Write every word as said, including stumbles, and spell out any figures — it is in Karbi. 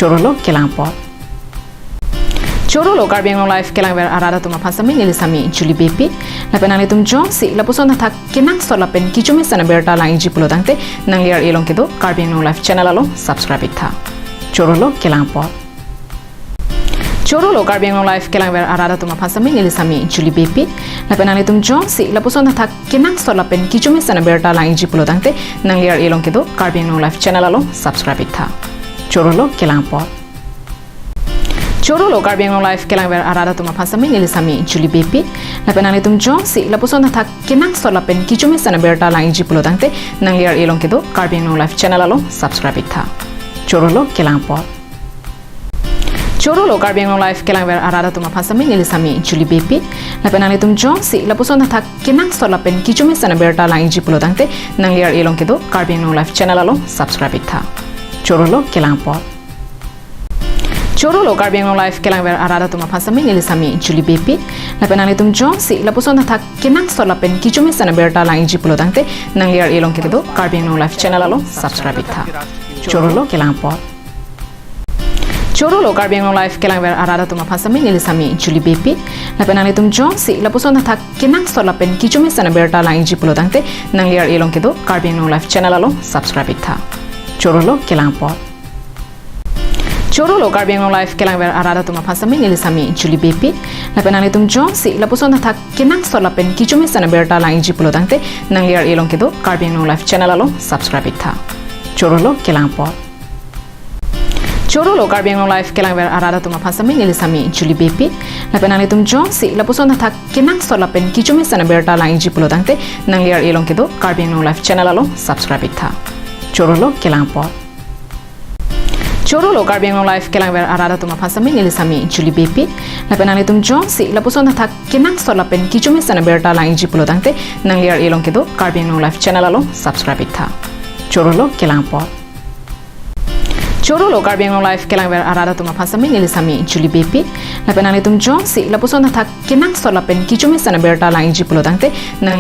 Chorolo kelang apot. Chorolo Karbi Anglong Live kelangver arat atum aphan sitame neli sitame Julie Beypi. Lapen nanglitum jongsi lapuson athak kenangsot lapen kechomesen abirta lang-ikji pulo tangte nangli arlong kedo Karbi Anglong Live channel along subscribe iktha. Chorolo kelang apot. Chorolo Karbi Anglong Live kelangver arat atum aphan sitame neli sitame Julie Beypi. Lapen nanglitum jongsi lapuson athak kenangsot lapen kechomesen abirta lang-ikji pulo tangte nangli arlong kedo Karbi Anglong Live channel along subscribe iktha. Chorolo kelang apot. Chorolo Karbi Anglong Live kelangver arat atum aphan sitame neli sitame Julie Beypi. Lapen nanglitum jongsi lapuson athak kenangsot lapen kechomesen abirta lang-ikji pulo tangte nangli arlong kedo Karbi Anglong Live channel along subscribe iktha. Chorolo kelang apot. Chorolo Karbi Anglong Live kelangver arat atum aphan sitame neli sitame Julie Beypi. Lapen nanglitum jongsi lapuson athak kenangsot lapen kechomesen abirta lang-ikji pulo tangte nangli arlong kedo Karbi Anglong Live channel along subscribe iktha. Chorolo kelang apot. Chorolo Karbi Anglong Live kelangver arat atum aphan sitame neli sitame Julie Beypi. Lapen nanglitum jongsi lapuson athak kenangsot lapen kechomesen abirta lang-ikji pulo tangte nangli arlong kedo Karbi Anglong Live channel along subscribe iktha. Chorolo kelang apot. Chorolo Karbi Anglong Live kelangver arat atum aphan sitame neli sitame Julie Beypi. Lapen nanglitum jongsi lapuson athak kenangsot lapen kechomesen abirta lang-ikji pulo tangte nangli arlong kedo Karbi Anglong Live channel along subscribe iktha. Chorolo kelang apot. Chorolo Karbi Anglong Live kelangver arat atum aphan sitame neli sitame Julie Beypi. Lapen nanglitum jongsi lapuson athak kenangsot lapen kechomesen abirta lang-ikji pulo tangte nangli arlong kedo Karbi Anglong Live channel along subscribe iktha. Chorolo kelang apot. Chorolo Karbi Anglong Live kelangver arat atum aphan sitame neli sitame Julie Beypi. Lapen nanglitum jongsi lapuson athak kenangsot lapen kechomesen abirta lang-ikji pulo tangte nangli arlong kedo Karbi Anglong Live channel along subscribe iktha. Chorolo kelang apot. Chorolo Karbi Anglong Live kelangver arat atum aphan sitame neli sitame Julie Beypi. Lapen nanglitum jongsi lapuson athak kenangsot lapen kechomesen abirta lang-ikji pulo tangte nangli arlong kedo Karbi Anglong Live channel along subscribe iktha. Chorolo kelang apot. Chorolo Karbi Anglong Live kelangver arat atum aphan sitame neli sitame Julie Beypi. Lapen nanglitum jongsi lapuson athak kenangsot lapen kechomesen abirta lang-ikji pulo tangte nangli